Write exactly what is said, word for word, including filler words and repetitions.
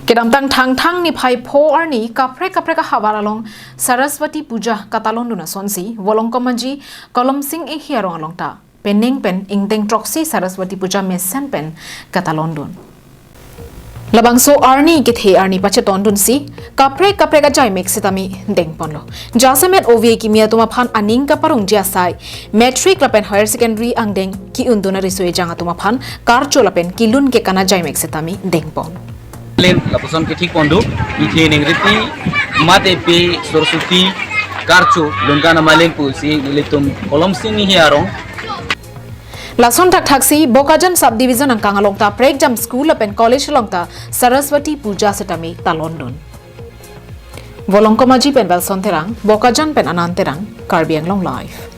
Kedamtang Thangthang niphai pho arni kaprek kaprek ahavar along Saraswati Puja katalondun asonsi Volongkom Aji Kolomsing Inghi arong along ta penang pen ingdeng throksi Saraswati Puja mesen pen katalondun. Labangso arni kethe arni pachetondunsi kaprek kaprek ajaimek sitame dengponlo. Jasemet O V A kimi atum aphan aning kaparongji asai matric lapen higher secondary angdeng ki-undun ariso ejang atum aphan karcho lapen kilun kekan ajaimek sitame dengpon. Len lapuson kethik pondu, ithe ning riti mate pe Saraswati karcho lunkan amalen pusi ilitum Kolomsing Inghi arong. Lason thakthaksi Bokajan Subdivision angkang along ta prekjam school lapen college along ta Saraswati Puja sitame talondun. Volongkom Aji pen Belson Terang, Bokajan pen Anand Terang, Karbi Anglong Live.